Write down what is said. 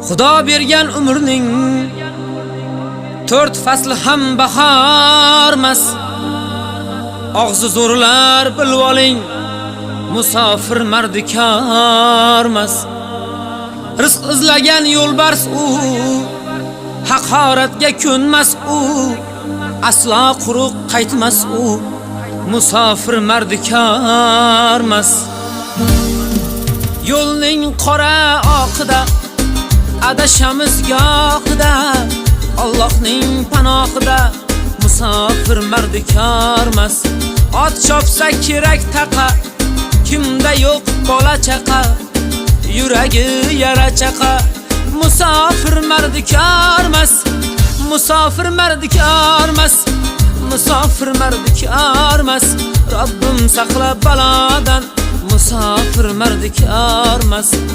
Xudo bergan umrning to'rt fasli ham bahormas. Og'zi zo'rlar, bilib oling, musofir mardikormas. Rizq izlagan yo'lbars u, haqoratga ko'nmas u, aslo quruq qaytmas u, musofir mardikormas. Yo'lning qora oqida adashamiz gohida, Allohning panohida musofir mardikormas. Ot chopsa kerak taqa, kimda yo'q bola chaqa, yuragi yara chaqa, musofir mardikormas. Musofir mardikormas, musofir mardikormas. Robbim saqla balodan, musofir mardikormas.